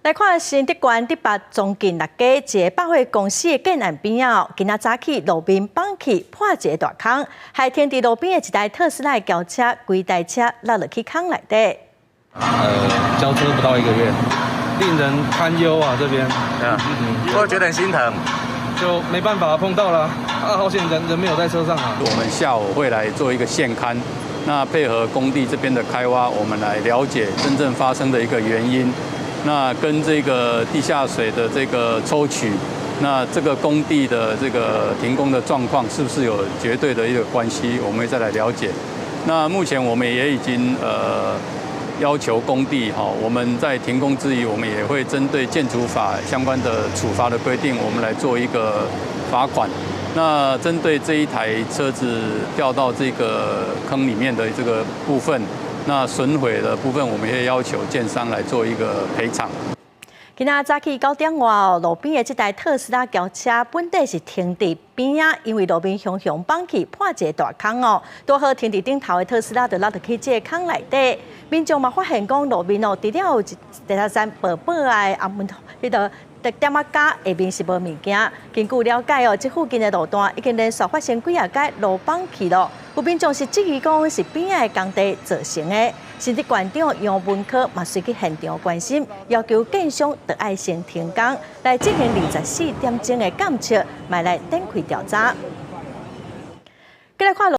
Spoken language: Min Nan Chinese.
來看新竹縣竹北松近六街一个百貨公司的建案邊仔，今仔早起路面崩去破一个大空，害停佇路邊的一台特斯拉轎車，規台車落落去空內底。交車不到一個月，令人堪憂啊！這邊，啊，我覺得很心疼，就沒辦法碰到了，啊，好險人人沒有在車上啊。我們下午會來做一個現勘，那配合工地這邊的開挖，我們來了解真正發生的一個原因。那跟這個地下水的這個抽取，那這個工地的這個停工的狀況是不是有絕對的一個關係？我們會再來了解。那目前我們也已經要求工地哈，我們在停工之餘，我們也會針對建築法相關的處罰的規定，我們來做一個罰款。那針對這一台車子掉到這個坑裡面的這個部分，那損毀的部分，我們也要求建商來做一個賠償。今仔早起9點外，路邊的這台特斯拉轎車本底是停佇邊仔，因為路面雄雄崩去破一個大空哦，拄好停佇頂頭的特斯拉就落去這个空內底。民眾嘛發現講路面哦，除了有一地層薄薄的阿門，彼個點仔膠下面是無物件。根據了解哦，這附近的路段已經連續發生幾仔擺路崩去咯。有民眾是質疑講是邊仔的工地造成的。新竹縣長楊文科嘛隨去現場關心，要求建商著愛先停工，來進行24點鐘的監測，嘛來展開調查。繼來看。